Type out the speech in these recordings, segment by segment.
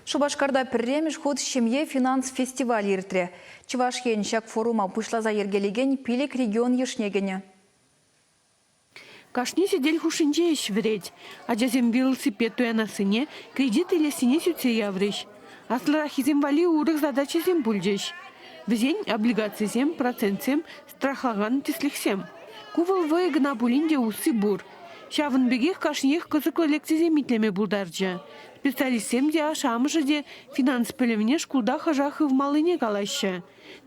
Шупашкарта пӗрремӗш хут ҫемье финанс фестивалӗ иртрӗ. Чӑваш Ен ҫак форума пуҫласа йӗркелекен пилӗк регион йышне кӗнӗ. Кашни сӗтел хушшинче ӗҫ вӗрет. Ачасем велосипед туянассине, кредит илессине сӳтсе яврӗҫ. Аслӑраххисем валли урӑх задачӑсем пулчӗҫ. Вӗсен облигацисем, процентсем, страхлакан тӗслӗхсем. Ку вӑл вӑйӑ кӑна пулин те усси пур. Ҫавӑн пекех кашниех кӑсӑклӑ лекцисем итлеме пултарчӗ. Специалистсем те, ашшӗ-амӑшӗ те финанс пӗлӗвне шкулта хӑша хывмаллине калаҫҫӗ.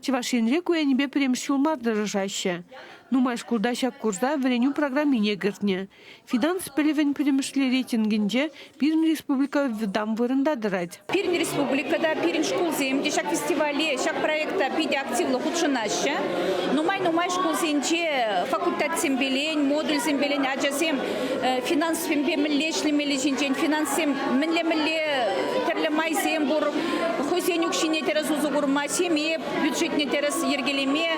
Чӑваш Енре ку енӗпе пӗрремӗш ҫул мар тӑрӑшаҫҫӗ. Нумай шкулта ҫак курса вӗренӳ программине кӗртнӗ. Финанс пӗлӗвӗн пӗтӗмӗшле рейтингӗнче пирӗн республика вӑтам вырӑнта тӑрать. Пирӗн республика та, пирӗн шкулсем те ҫак фестивале, ҫак проекта питӗ активлӑ хутшӑнаҫҫӗ. Нумай-нумай шкулсенче факультатсемпелен, модульсемпелен ачасем финанссемпе мӗнле ӗҫлемелли ҫинчен, финанссем мӗнле-мӗнле тӗрлӗ майсем пур, хӑйсен укҫине тӗрӗс усӑ курма, ҫемье бюджетне тӗрӗс йӗркелеме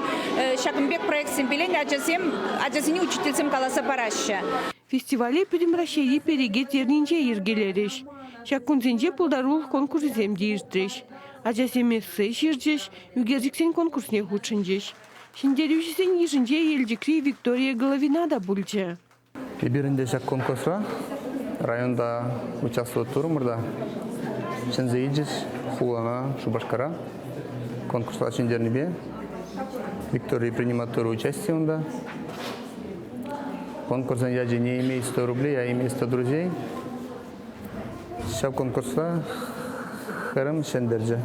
ҫакӑн пек проектсемпелен ачасем, ачасене учительсем каласа параҫҫӗ. Фестивале Пӗтӗм Раҫҫейри перекет эрнинче йӗркелерӗҫ. Ҫак кунсенче пултарулӑх конкурсӗсем те иртрӗҫ. Ачасем эссе ҫырчӗҫ, ӳкерчӗксен конкурсне хутшӑнчӗҫ. Ҫӗнтерӳҫӗсен йышӗнче Елчӗкри Виктория Головина та пулчӗ. Эпир ӗнтӗ ҫак конкурсра районта участвовать турӑмӑр та чӗнсе илчӗҫ хулана, Шупашкара. Конкурсра ҫӗнтернипе Виктория принимать тоже участие унта. Конкурсӑн ячӗ «Не имей 100 рублей, а имей 100 друзей». Ҫав конкурсра хӗрӗм ҫӗнтерчӗ.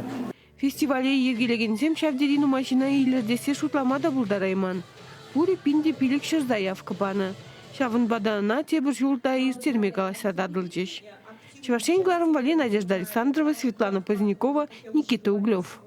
Фестивале йӗркелекенсем ҫав тери нумай ҫынна илӗртессе шутлама та пултарайман. Пурӗ 1500 заявка панӑ. Ҫавӑнпа та ӑна тепӗр ҫул та ирттерме калаҫса татӑлчӗҫ. Чӑваш Ен кӑларӑм валли Надежда Александрова, Светлана Позднякова, Никита Углев.